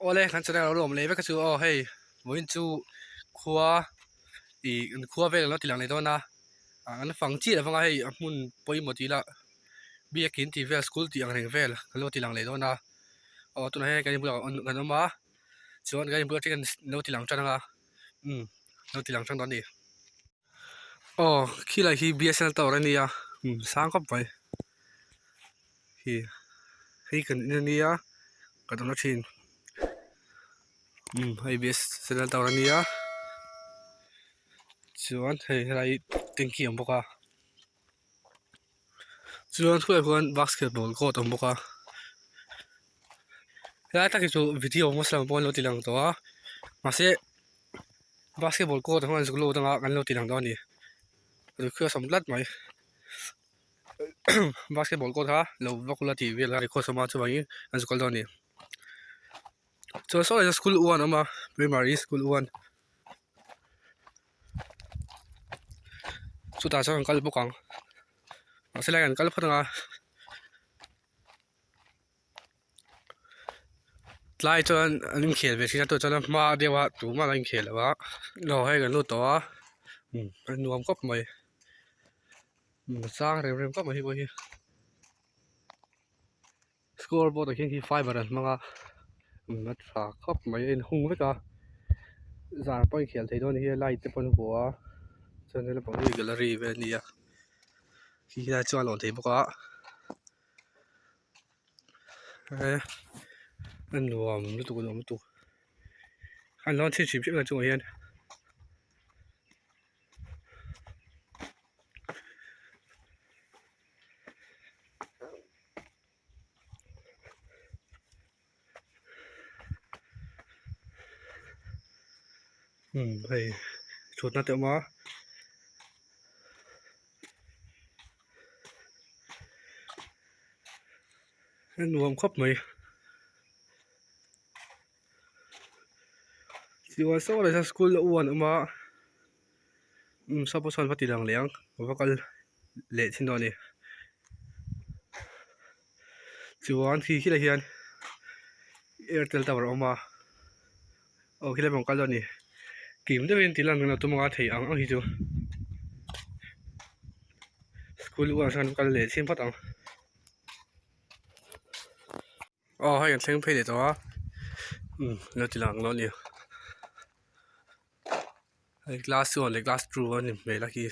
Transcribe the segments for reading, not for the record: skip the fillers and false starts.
Awle kan channel lo lawm leh vek a chu aw hei vawiin chu khua ih an khua vel an lo ti lang leh dawn a ah an fang chiah lo vang a hei a hmun pawimawh tih lah biakin tih vel school tih ang reng vel an lo ti lang leh dawn a aw tunah hian kan inbulah kan awm a chuan kan inbulah atangin an lo ti lang tan ang a umm an lo ti lang tan dawn a ni. Aw khilai hi bsnl tower a nia umm sang khawp mai hi hei kan en a nia kan awm na thin umm hei bsnl tower a nia chuan hei helai hi tanky a awm bawk a chuan khawlaiah khuan basketball court a awm bawk a helai tak hi chu video hmasa lam pawh an lo ti lang tawh a mahse basketball court ah hian zuk lut anga kan lo ti lang dawn a ni request awm tlat mai basketball court kha lo vak ula tih vel a request awm a chuvangin an zuk kal dawn a ni chuan saw lai school one a awm a primary school one chutah chuan an kal bawk ang mahse lai an kal phawt anga. Tlai chuan an inkhel ve thin a tawh chuan a hma deuh a tumah an inkhel lo a aw hei kan lut tawh a umm a nuam khawp mai umm a sang rem rem khawp mai hei pawh hi score board ah khian khi fiber an hmang a umm a tha khawp mai a inhung vek a zan pawh a inkhel thei dawn a ni hi light te pawh an vuah a chuan he lampang hi gallery vel a ni a khi lai chuan a lawn thei bawk a. He a nuam lutuk a nuam lutuk an lawn chhin hrim hrim a chungah hian umm hei thutna te a awm a. A nuam khawp mai chuan saw lai sawn school a u an awm a umm saw pawh sawn va ti lang leh ang ka va kal leh thin dawn a ni chuan khi khilai hian airtel tower a awm a aw khilai pawh an kal dawn a ni kim deuhin tih lan kan lo tum anga thei ang ang hi chu school u ah sawn kal leh chhin phawt ang aw hei an thleng phei leh tawh a umm lo ti lang lo a ni hei class one leh class two a ni hmel a khi.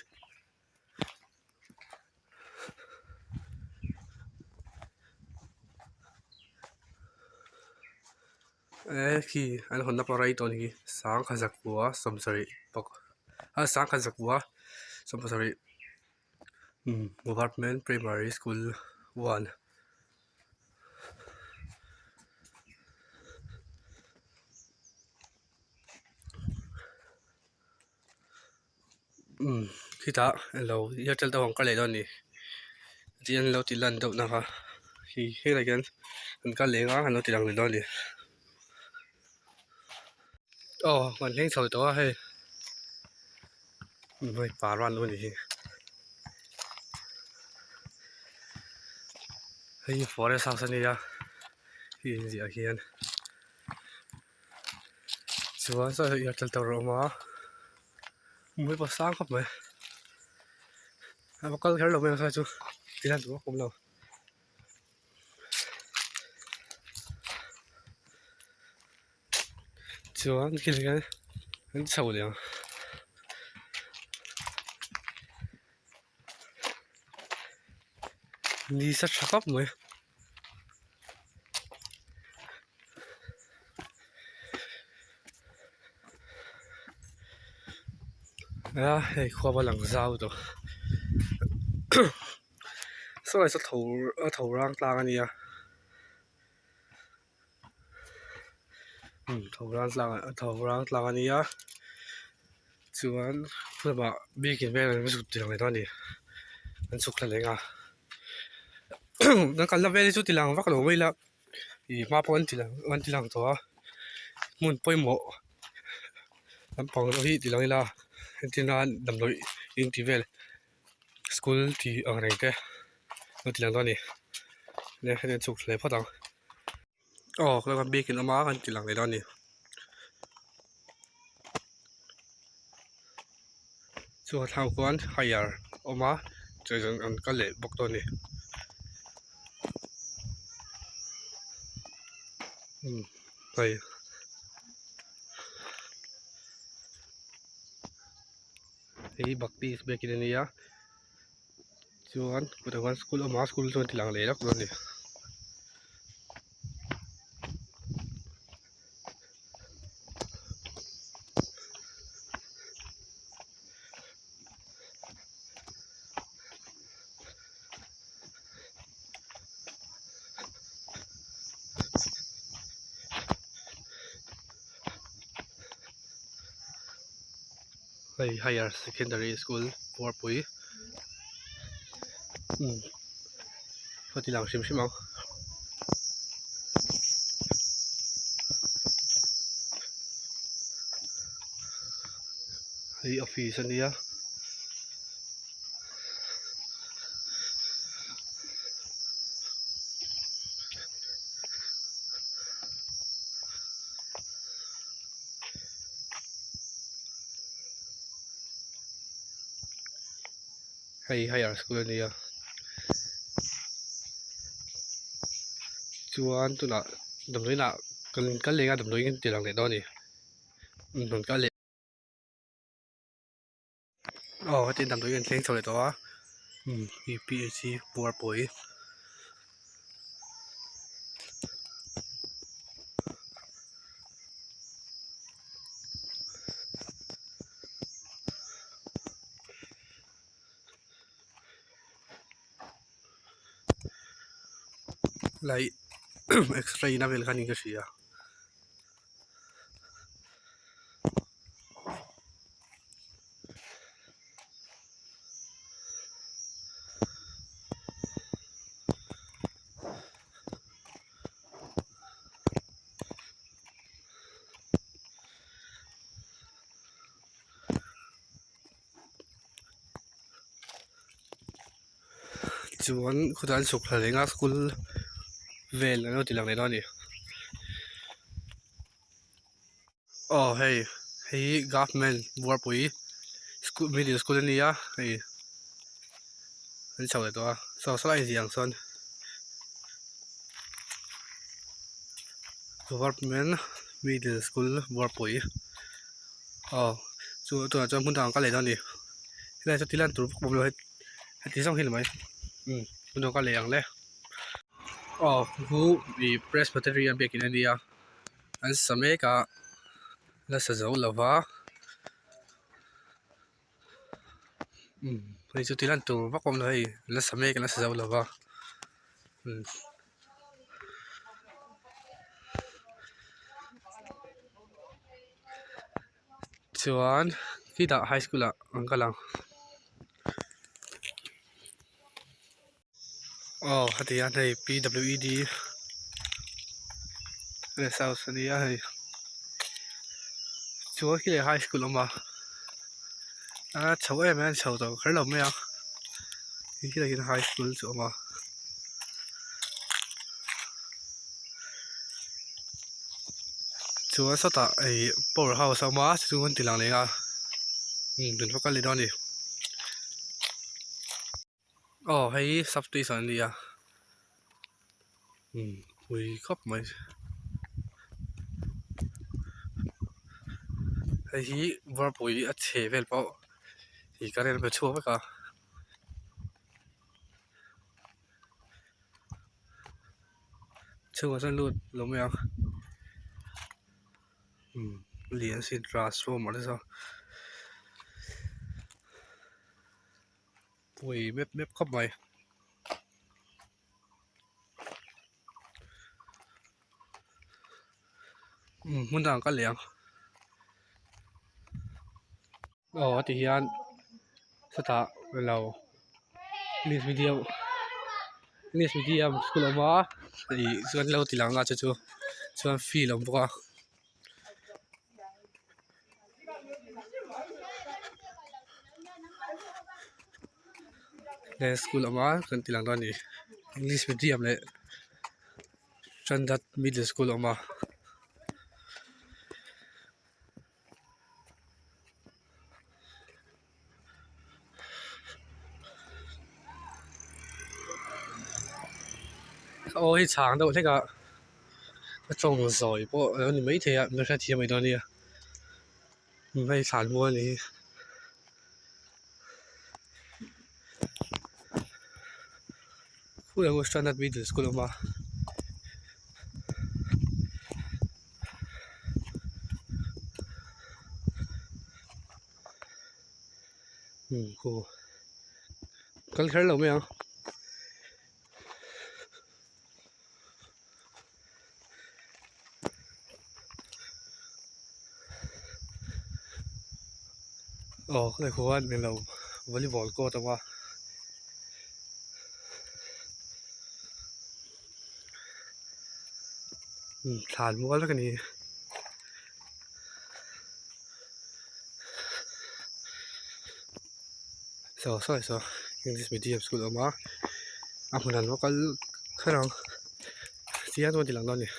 Eh khi an hawnna pawh rei tawh a ni hi sangha zakua sawmsarih bawk a sangha zakua sawmsarih umm government primary school one. Umm khitah alo airtel te ho an kal leh dawn a ni tih an lo tih lan deuh na kha hi helai hian an kal leh anga an lo ti lang leh dawn a ni aw kan thleng chho tawh a hei hei parva an lo ni hi hei hi forest house a nia hei inziah hian. Chuan saw hei airtel tower a awm a mui pawh a sang khawp mai a va kal kher lo mai ang chu ti hian tumah ka awm lo chuan khilai khian an chho leh ang. Ni sa tha khawp mai. A hei khua va lang zau tawh saw lai saw tho a tho rang tlang a nia umm tho rang tlang a tho rang tlang a nia chuan lamah biakin vel an zut tiang leh dawn a ni an chhuk thla leh ang a kan kalna vel hi chu ti lang vak lo mai ila ih hma pawh an ti lang an ti lang tawh a hmun pawimawh lampang deuh hi ti lang ila entir nan damdawi in tih vel school tih ang reng te an ti lang dawn a ni hei an chhuk thla leh phawt ang. Aw khawlai khan biakin awm a kan ti lang leh dawn a ni. Chu a thlang khuan hire awm a chuan an an kal leh bawk dawn a ni. Umm hei hei baptist biakin a nia chuan kutah khuan school a awm a school chu an ti lang leh lawk dawn a ni. Hei higher secondary school buarpui umm ka ti lang hrim hrim ang. Hei office a nia. Hei higher school a nia chuan tunah damdawiin ah kan kal leh a damdawiin kan ti lang leh dawn a ni kan kal leh. Aw heti damdawiin an thleng chho leh tawh a umm hei P H C buarpui. Lai x-ray na vel kha niin ka hria. Chuan khawtah an chhuk thla reng a school vel an lo ti lang leh dawn a ni. Aw hei hei hi government buarpui school middle school a nia hei an chho leh tawh a saw saw lai inziah ang sawn government middle school buarpui aw chu tunah chuan hmun dangah an kal leh dawn a ni helai chu ti lan tur vak awm lo heti zawng hi ni mai umm hmun dangah an kal leh ang le aw hu ih presbyterian biakin a nia. An sa mek a la sa zo lo va umm hei chu ti lan tur vak a awm lo hei la sa mek a la sa zo lo va umm. Chuan khitah high school ah an kal ang. Aw heti hian hei P W E D rest house a nia hei chuan khi leh high school a awm a a chho em em a chho tawh kher lo mai a khi lai khian high school chu a awm a chuan sawtah hei power house a awm a chu chu an ti lang leh a umm kan va kal leh dawn a ni. Aw hei sub station a nia umm pui khawp mai hei hi varpui a chhe vel pawh ih current pe chhuak vek a chhungah chuan lut lo mai ang umm lian si transformer te saw. Pui mep mep khawp mai. Umm hmun dangah ka leh ang. Aw heti hian sawtah lo english medium english medium school a awm a ih chuan lo ti lang a chu chu chuan field a awm bawk a. He school awm a kan ti lang dawn a ni english medium leh. Standard Middle School a awm a. Aw hi chhang deuh hlek a ka tawng zawi pawh a lo ni maithei a min hrethiam mai dawn nia hei thlan mual a ni hi. Standard Middle School a awm a. Umm khu kal kher lo mai ang aw khawlai khuan englo volleyball court a awm a. Thlan mual vek a ni. Saw saw saw english medium school a awm a a hmun an va kal kher ang chiang chuan ti lang dawn a ni.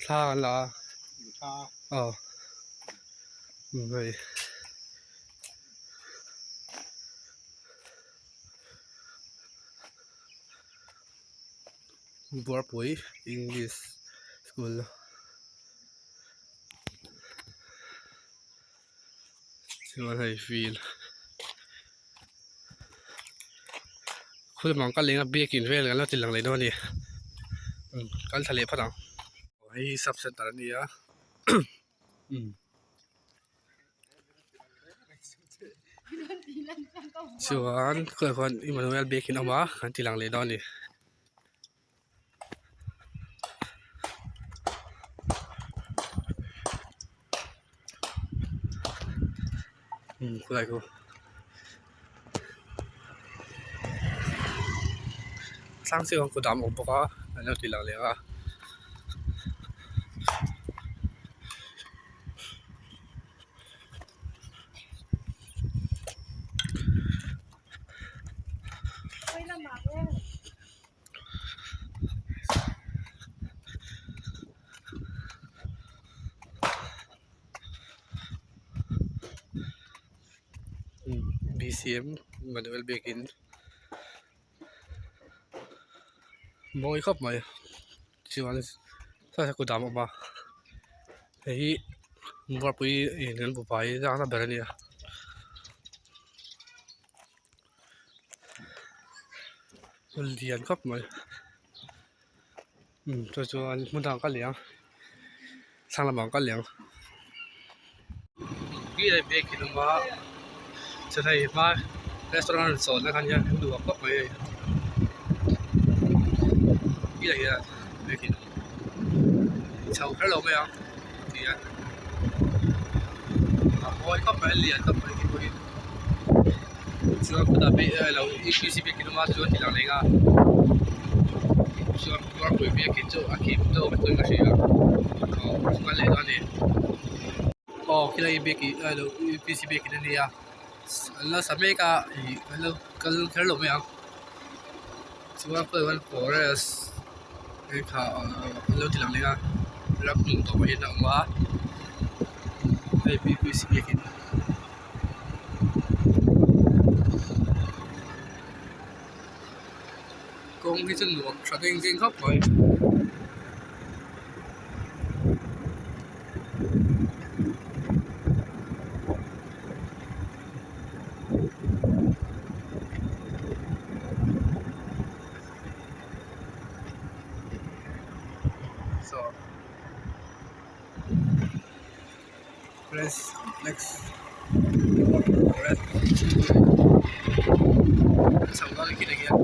Thla an la a aw hei Buarpui English School. Chuan hei field khul lamah kal leh a biakin vel kan la ti lang leh dawn a ni umm kal thla leh phawt ang hei hi sub center a ni a umm chuan khuaiah khuan Emmanuel biakin a awm a kan ti lang leh dawn a ni. Umm khulai khu tlang chiah khuan kut a awm bawk a an lo ti lang leh a. Bcm manual biakin mawi khawp mai chuan saw kut ah a awm a hei hi buarpui in an buhfai zangna ber a ni a. Lian khawp mai umm chu chuan hmun dangah ka leh ang thlang lamah ka leh ang biakin a awm a chuan hei hma restaurant an sawn na kha nia an duh khawp mai hei helaiah hian biakin a awm chho kher lo mai ang tihian a mawi khawp mai a lian khawp mai khi pawh hi. Chuan khawtah alo upc biakin awm a chuan ti lang leh ang a chuan tuarpui biakin chu a kim deuh vek chuan ka hria aw kal leh dawn a ni aw khilai biakin alo upc biakin a nia an lo sa mek a ih an lo kal kher lo mai ang chuan khawiah hian forest kha an lo ti lang leh a ram hmun tawpah hian a awm a hei upc biakin. Kawng hi chu nuam tha ding ding khawp mai. Saw. Press complex chho dawn khi tikhian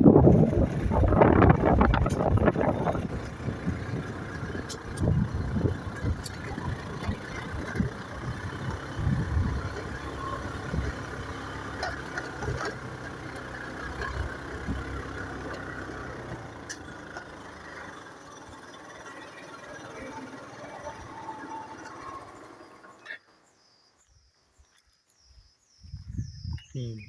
Umm.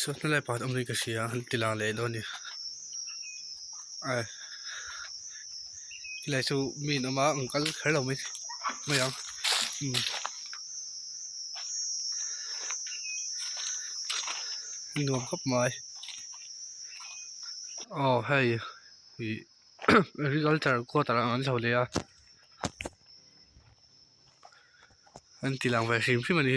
Chuan helai pakhat awm hi ka hria an ti lang leh dawn a ni ai helai chu mi an awm a an kal kher lo mai mai ang umm nuam khawp mai aw hei ih agriculture quarter ang an chho leh a an ti lang ve hrim hrim a ni.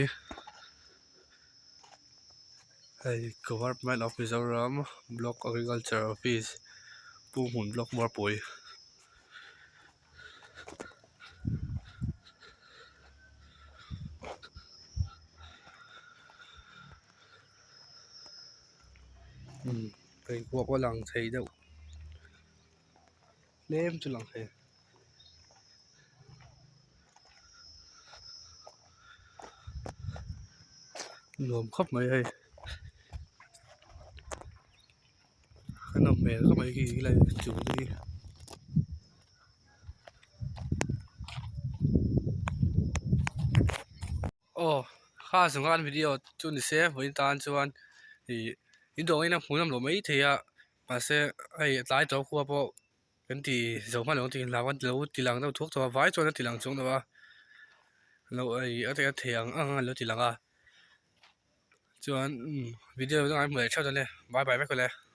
Hei Government of Mizoram Block Agriculture Office Pu Hmun Block Muarpui. Umm pheikhawk pawh a lang thei deuh tlem chu lang thei. Nuam khawp mai hei a nawm hmel khawp mai khi helai chung hi. Aw kha zunga an video chu ni se vawiin tan chuan ih in dawng in a hmuh nawm loh maithei a mahse hei a tlai tawh khua pawh. Kan ti zo hman lo ang tih hlau a lo ti lang deuh thuak thuak a vai chuan a ti lang chuang lo a lo ei a thei ang ang a lo ti lang a chuan video dangah an hmu leh theuh dawn e bye bye vek awle.